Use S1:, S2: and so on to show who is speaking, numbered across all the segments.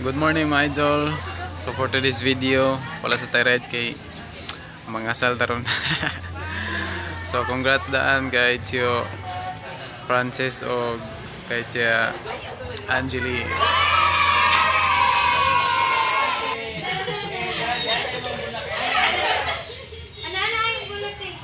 S1: Good morning, mga idol. So for today's video, wala sa tayo rides kay mga sal taron. So congrats daan kay Tio Francis o kay Tia Angeli.
S2: Anana yung bulat eh.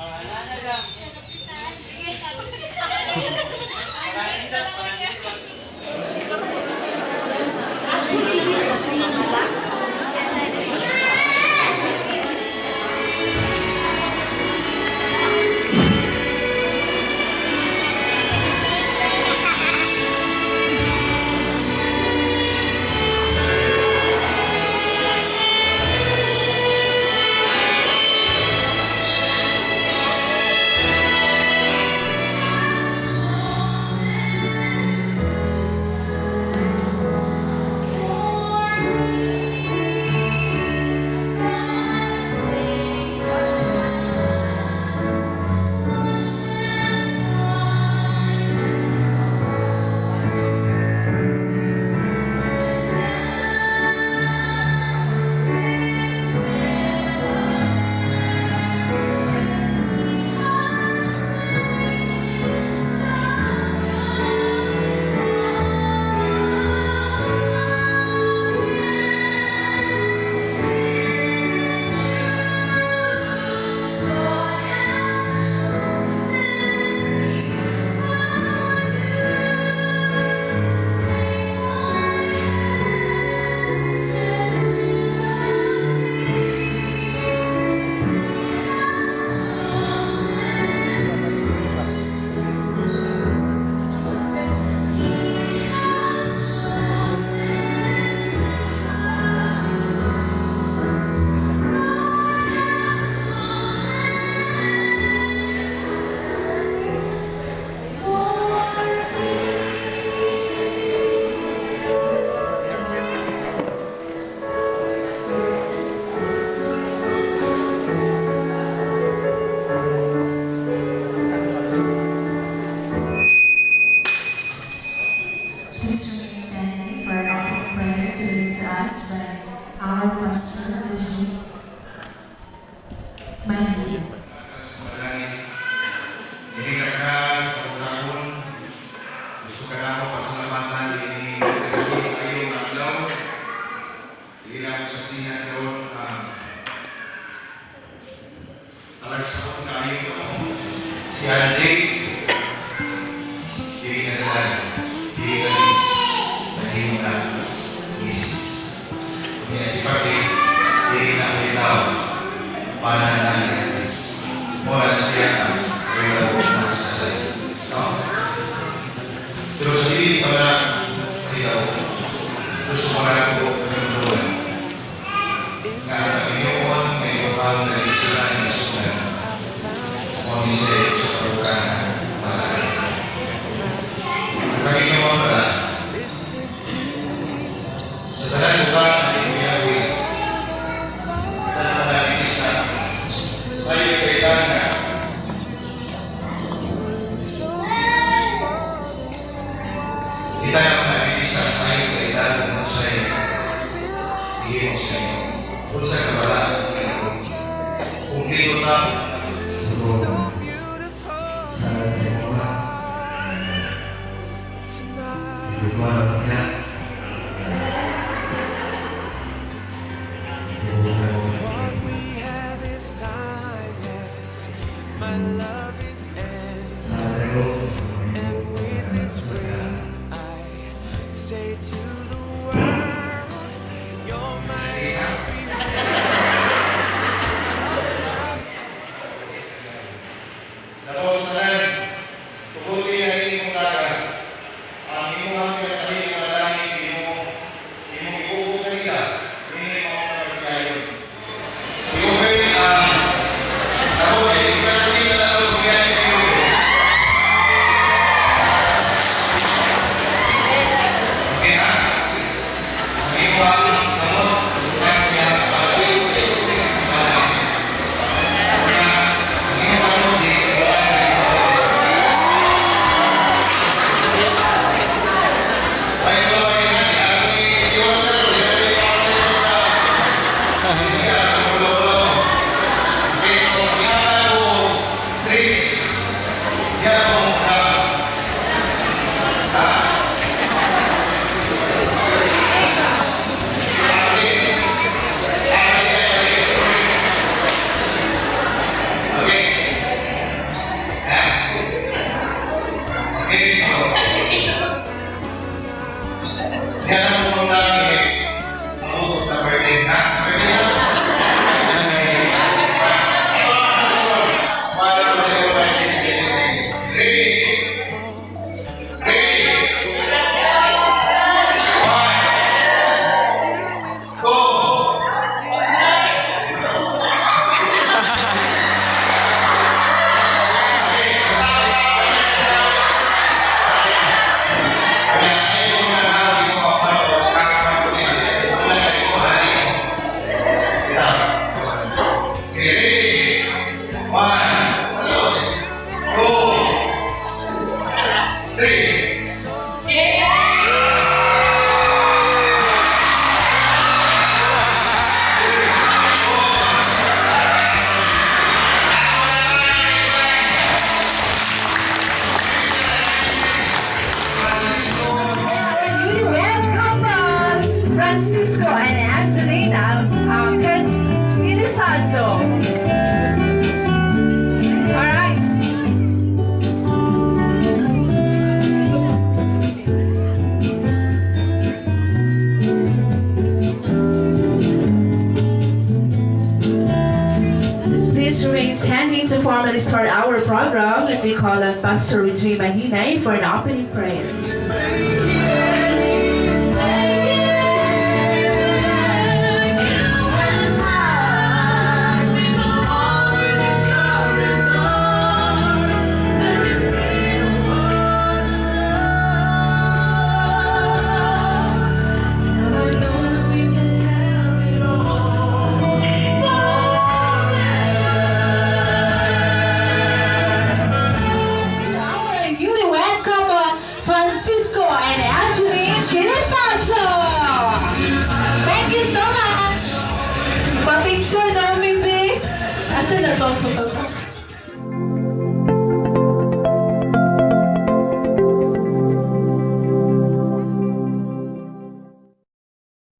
S3: Please remain standing for an opening prayer to be to us by our Pastor Luigi Mahingi.
S4: Manalangin. Hihinga ka sa pagkakon. Gusto ka na ako pasalamatan ini kasi kayong adlaw. Hindi na ako saksihan karon talagsaon kayo si Andy. Hindi na lang. Hindi na lis. Nahimo na misis. Kaya si Pati, hindi na ulitaw. Para na lang wala siya ang kaya mas kasay. No? Pero sa hindi pala ikaw, gusto ko na ako ng nga ang Panginoon may upang nalisira ng nasunan o miseryo sa karukan na malaki. Ang Panginoon pala, sa tanan utang ay ginawin na manalinis na sa iyo kailangan kita ang manalisa sa iyo kailangan mo sa iyo ihimo sa iyo kung sa kabalaan sa iyo kung dito ta.
S5: So, sa Senora, Lugmana niya, sa Rego, sa
S4: Isa. Tapos na lang, tuguti ang inyong dagat. Ang inyong pinasali ng langit, inyong iubo kanila, ini mo ang pagkayon. Iubi ang ako, ikatuli sa lalo, bigyan niyo. Okay ha? Ang inyong kamot, ang siya, ang inyong kamot, One, two, three.
S3: Newlywed couple, Francisco and Angelina Elizazo. All right. Please remain standing to formally start our program. Let me call on Pastor Reggie Mahinay for an opening prayer.